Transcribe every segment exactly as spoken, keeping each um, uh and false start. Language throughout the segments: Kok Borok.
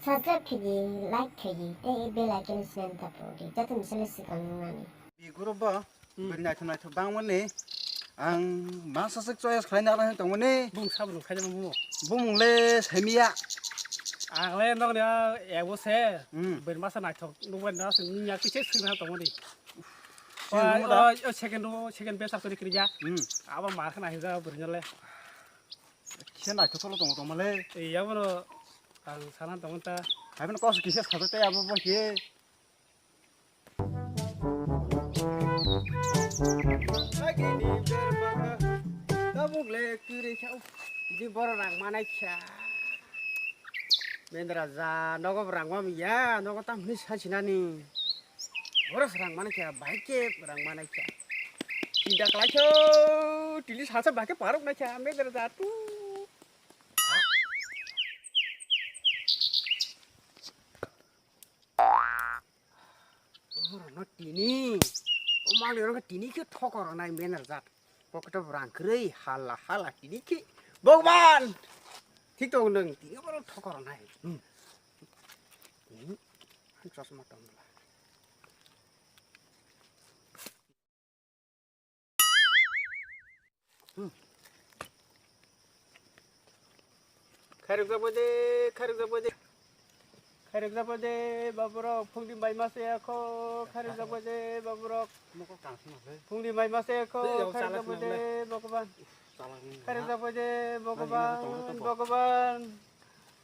Subscribe khaidi, like khaidi, tei bell icon slam tapodi, joto ni sale swkang nani. Biguro bo, hmm, bini naithok naithok bangmani, ang masa swk choice khlai narwknai tongmani. Bung sabo nung khaida bung. Bumung le saimiya. Ang le nokni a ebo se, hmm, bini masa naithok nukbai na se nungya kise swina tongmani. Sini nungma da? O, o, o second o, second best actually kiriya. Hmm. Abo mar khna hija bwrwino le. Kisa naithok thoklo tongo tongmale. Ei, abono ang sana tongo ta. Haibeno kos kisa sajakte abo bo khe. Tabuk le kwrwi kha, di borok rang manai kha. Mendra ja, nogo rang mamiya, nogo tamni sasinani. Boros rang mani kya, bahai khe rang mani kya. Chinta khlai kho, tili salsa bahai khe parok nai kya, me dara da tu. Oro no tini, o mangli oro tini khe thokor nai me dara jat. Pocket o rang kwrwi hala hala tini khe. Bhagwan! Thik tong nung tini oro thokor nai. Hmm. Hmm. Chosma tong la. Khairok jak bai de, khairok jak bai de. Khairok jak bai de, baborok, phungdi mai masa ya kho, khairok jak bai de, baborok. Phungdi mai masa ya kho, khairok jak bai de, Bhagwan. Khairok jak bai de, Bhagwan, Bhagwan.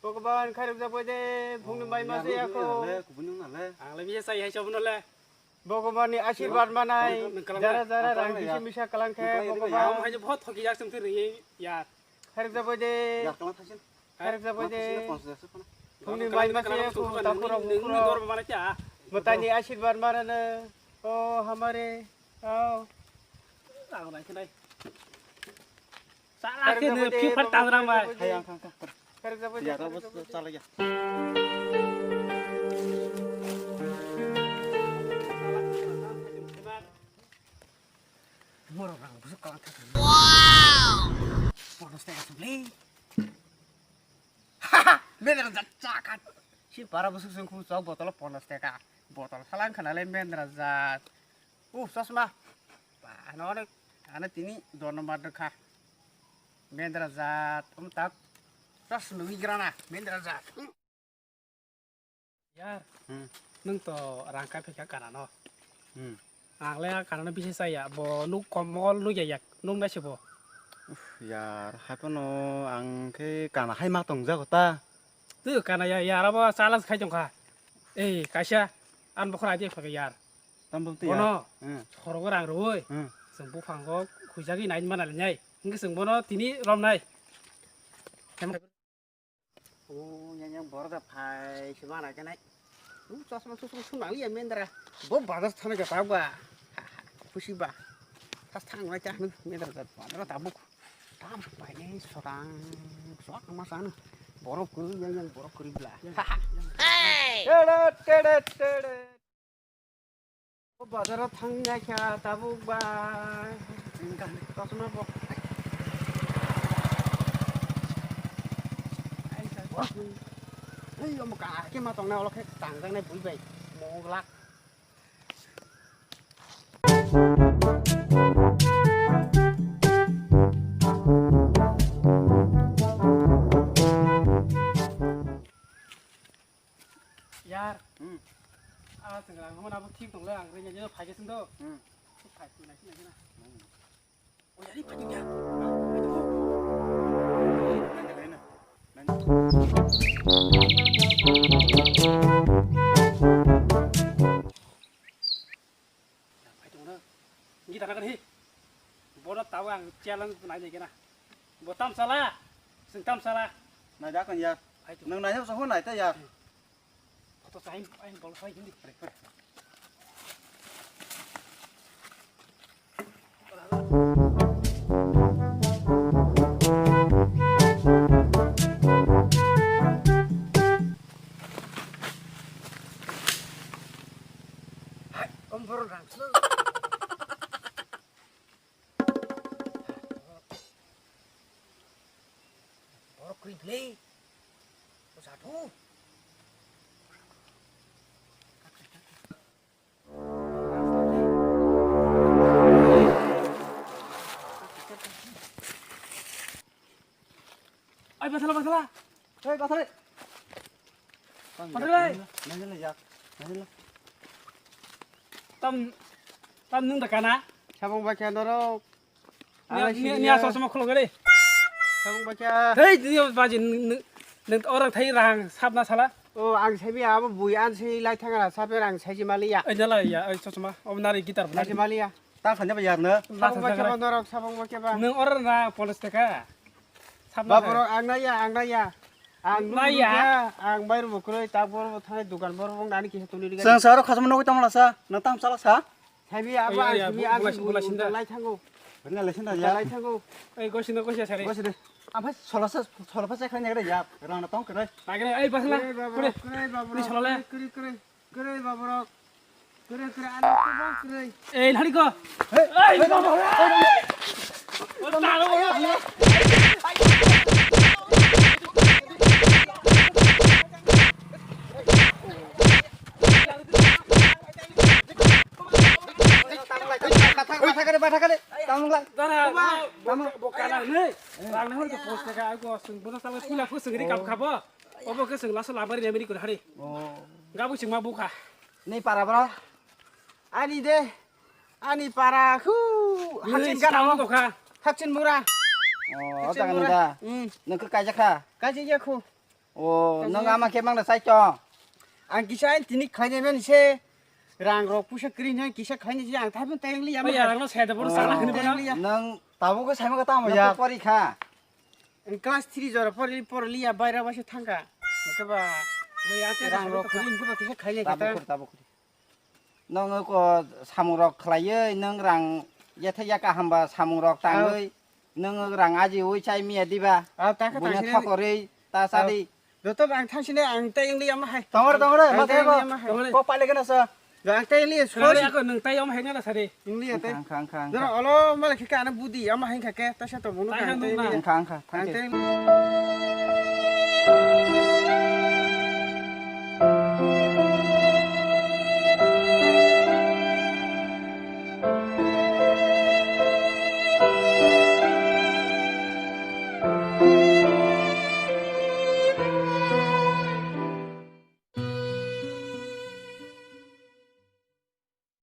Bhagwan, khairok jak bai de, phungdi mai masa ya kho. Ang le bisa sai hai sobo no le. Bhagwan ni ashirbad manai, jara jara rang bisi misa kalang khe, Bhagwan. Ang hai je bahut thoki jak sum thir ye yar. Khairok jak bai de. Khairok jak bai de. Phungni mai masa ya kho, takhurok mukhurok. Mwtai ni ashirbad manai no. O hamare. O. Ang nai khe nai. Chala khe no FIFA tangram bai. Hai ang khang khang. Ya, rabo chala ya. Moro rang busuk kalang khe. Wow. Ponos tega sumli. Haha, bener jak chakat. Si para busuk sung khu chok botol ponos tega. Botol salang khana le mendra jat. Uh, chosma. Ba, ano, ano, ano tini dono mar kha. Mendra jat, um tak. Chosma wi grana, mendra jat. Yar, hmm, nwng to rang kai phaikha kana no. Hmm. Ang le a kana no bisi chaya, bo nuk komol nuk ya yak, nuk nai se bo. Uf, yar, hai phano ang khe kana hai ma tong jago ta. Tu kana ya, yar abo chala khai tong kha. Ei, kaisa, an bokhora aje phaka yar. Tam bom tu yar. Bono, hmm, sorogo rang roi. Hmm. Chwng buphang go khuijagwi nai mana le nai. Hingke chwng bono tini rom nai. O, yang, yang borok da phai se mana khe nai. U, chosma chosma sung nang liya mendra. Bo bazar thana ga ta ba. Ha, ha, khusi ba. Tas thang nai ta mendra da bazar ta buk. Tam pai ne sorang. Sok ma san. Borok kwrwi yang, yang borok kwrwi bla. Ha, ha. Hey! Tedet, tedet, tedet. O bazaro thangya kha tabuk bai. Kasma bo. Ei, omo ka, ke ma tongnai, olo khe tangjaknai bui bai. Moglak. Yar. Hmm. Ah, tengkla, hamo nabo thik tongla, ang renya jeno phai gesing do. Hmm. Phai tu nai, nai, nai. Hmm. O yari phai ya. Phai tongna. Ngi tana kan hi. Bono tawa ang challenge nai nai kena. Bo tam sala. Sing tam sala. Nai da kan yar. Phai tu. Nang nai sa ho nai ta yar. Photo sa aim, aim bol phai hindi. Hai, om borok rang slo. Borok kri glei. O satu. Basala, basala. Hei, basala. Basala. Nai, nai, ya. Nai, nai. Tam, tam nung da kana? Sabong bakya norok. Ni, ni, ni aso sama khulok gari. Sabong bakya. Hei, dia baji nung, nung orang thai rang sab na sala. Oh, ang sabi abo bui an sai lai thangara sabi rang sai ji maliya. Ai jala ya, ai sosma. Om nari gitar. Sai ji maliya. Ta khanya ba yar na. Sabong bakya ba norok, sabong bakya ba. Nung orang na polis teka. Sab na. Baborok ang naya, ang naya. Ang naya. Ang bayar bo kroi, ta bor bo thai dukan bor bo nani kisa tuli diga. Sang saro khasma nogoi tamala sa, na tam sala sa. Sabi abo ang sabi ang bula sinda lai thango. Bula lai sinda ya. Lai thango. Ei gosinda gosia sari. Gosi de. Amphai solasa solapa sai khlai nagre ya. Rang na tong kre. Nagre ei basla. Kre babo. Kre babo. Ni solale. Kre kre. Kre babo. Kre kre ano ko kre. Ei lhari ko. Ei babo. Dara, bo, bo, bo kana nei. Rang na hor ke post ka, aku asung, bo sala sula fu sengri kap kabo. Obo ke sengla sala bari remeri kur hari. Oh. Gabu sengma bukha. Ni para bro. Ani de. Ani para khu. Haksin kana mo ka. Haksin mura. Oh, haksin mura. Hmm. Nang ke kaja kha. Kaja ya khu. Oh, nang ama ke mang da sai to. Ang kisa tini khaine men se. Rang rok pusa kri nang kisa khaine se ang thaipun tayang li ama. Ya rang no sai da bor sala khini bana. Nang tabu ko sai ma ka tamo ya. Pori kha. Class three jora pori pori liya baira ba se thangka. Ke ba. Rang rok kri ke ba kisa khaine kata. Tabu ko tabu ko. Nwng ko samung rok khlaiwi nwng rang yatha ya kaham ba samung rok tangwi nwng rang ajiwi chai miya diba? Ah, ta kha buino tang sini. Thokorwi ta sadi. Joto ang thang sini ang tai wngli ama hai. Tongor tongor ma tai bo. Ko pale gana sa. Ang tai wngli so. Ako nwng tai ama hai na sadi. Wngli ya tai. Khang khang khang. Jora olo mala khika ana budi ama hai khake ta sa to bunu. Khang khang. Ang tai.